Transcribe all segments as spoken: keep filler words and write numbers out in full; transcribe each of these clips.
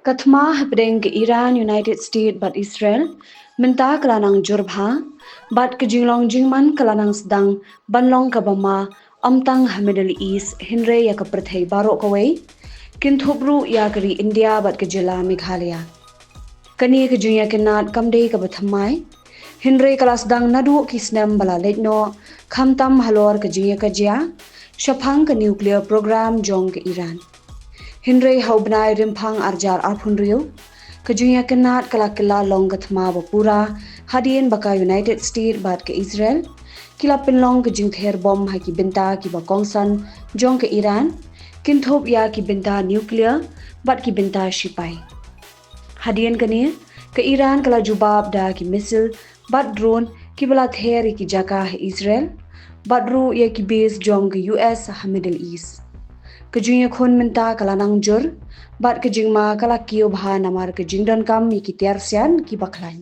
Ka thma hapdeng ka Iran, United States bad Israel mynta ka la nang jur bha, bad ka jinglong jingman ka la nang sdang ban long kaba ma, ym tang ha Middle East hynrei ïa ka pyrthei baroh kawei, kynthup ruh ïa ka ri India bad ka jylla Meghalaya. Kane ka jingïakynad kam dei kaba thymmai, hynrei ka la sdang naduh ki snem ba la leit noh, khamtam halor ka jingïakajia shaphang ka nuclear program jong ka Iran. Hynrei ha u bnai Rymphang arhajar arphew hynriew, ka jingïakynad ka la kylla long ka thma ba pura, hadien ba ka United States bad ka Israel ki la pynlong ka jingther bom ha ki bynta kiba kongsan jong ka Iran, kynthup ïa ki bynta nuclear bad ki bynta shipai. Hadien kane, ka Iran ka la jubab da ki missile bad drone kiba la ther ïa ki jaka ha Israel, bad ruh ïa ki base jong ka U S ha Middle East. Ka jingïakhun mynta ka la nang jur, bad ka jingma ka la kiew bha namar ka jingdonkam ïa ki tiar sian kiba khlaiñ.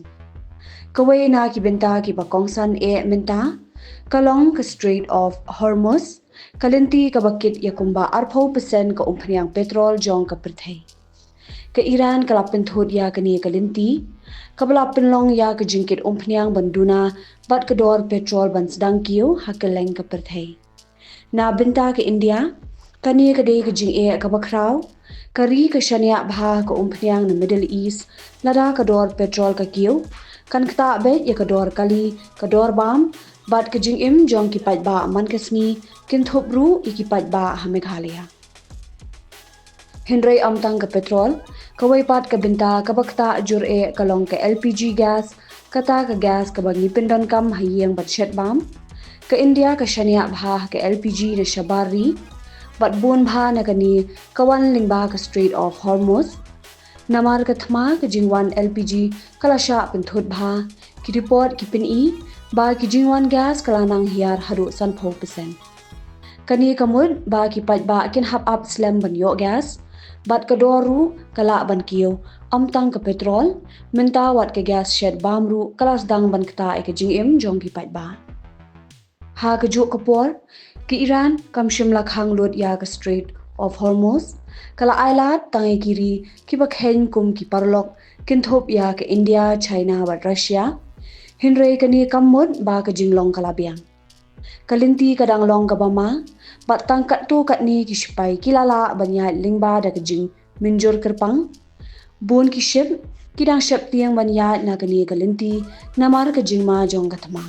Kawei na ki bynta kiba kongsan eh mynta ka long ka Strait of Hormuz, ka lynti kaba kit ïa kumba arphew percent ka umphniang petrol jong ka pyrthei. Ka Iran ka la pynthut ïa kane ka lynti, kaba la pynlong ïa ka jingkit umphniang ban duna bad ka dor petrol ban sdang kiew ha kylleng ka pyrthei. Na bynta ka India, kane ka dei ka jingeh kaba khraw. Ka ri ka shaniah bha ka umphniang na Middle East, lada ka dor petrol ka kiew, kan ktah beit ïa ka dor kali, ka dor bam, bad ka jingim jong ki paidbah man ka sngi, kynthup ruh ïa ki paidbah ha Meghalaya. Hynrei ym tang ka petrol, kawei pat ka bynta kaba ktah jur eh ka long ka L P G gas, kata ka gas kaba ngi pyndonkam ha ïing bad shet bam. Ka India ka shaniah bha ha ka L P G na shabar ri, bad bun bha na kane ka wan lyngba ka Strait of Hormuz. Namar ka thma, ka jingwan L P G ka la shah pynthut bha. Ki report ki pyni ba ki jingwan gas ka la nang hiar haduh sanphew percent. Kane ka mut ba ki paidbah kin hap ap slem ban ïoh gas, bad ka dor ruh ka lah ban kiew, ym tang ka petrol, mynta wat ka gas shet bam ruh ka la sdang ban ktah ïa ka jingim jong ki paidbah. Ha kajuh ka por, ka Iran kam shym la khang lut ïa ka Strait of Hormuz, ka la ailad tang ïa ki ri kiba kheiñ kum ki paralok, kynthup ïa ka India, China bad Russia. Hynrei kane kam mut ba ka jinglong ka la biang. Ka lynti ka dang long kaba ma, bad tang katto katne ki shipai ki la lah ban ïaid lyngba da ka jingmynjur kyrpang. Bun ki ship ki dang sheptieng ban ïaid na kane ka lynti namar ka jingma jong ka thma.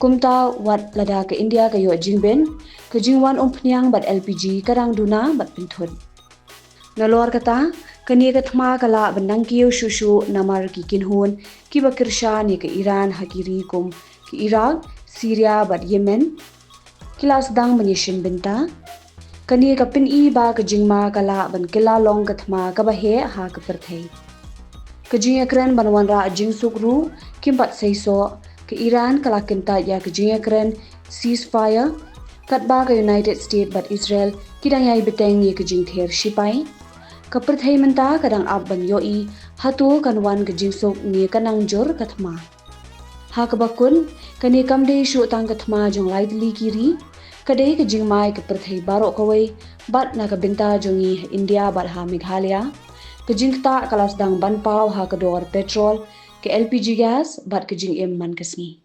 Kumta, wat lada ka India ka ïoh jingbit, ka jingwan umphniang bad L P G ka dang duna bad pynthut. Nalor kata, kane ka thma ka lah ban nang kiew shuh shuh namar ki kynhun kiba kyrshan ïa ka Iran ha ki ri kum ka Iraq, Syria bad Yemen ki la sdang ban ïashim bynta. Kane ka pyni ba ka jingma ka lah ban kylla long ka thma kaba heh ha ka pyrthei. Ka jingïakren ban wanrah jingsuk ruh kim pat seisoh. Ka Iran ka la kyntait ïa ka jingïakren ceasefire, katba ka United States bad Israel ki dang ïai bteng ïa ka jingther shipai. Ka pyrthei mynta ka dang ap ban ïohi hato kan wan ka jingsuk ne kan nang jur ka thma. Ha kaba kut, kane kam dei shuh tang ka thma jong lai tylli ki ri, ka dei ka jingmai ka pyrthei baroh kawei, bad na ka bynta jong ngi ha India bad ha Meghalaya, ka jingktah ka la sdang ban paw ha ka dor petrol, ka L P G gas bad ka jingim man ka sngi.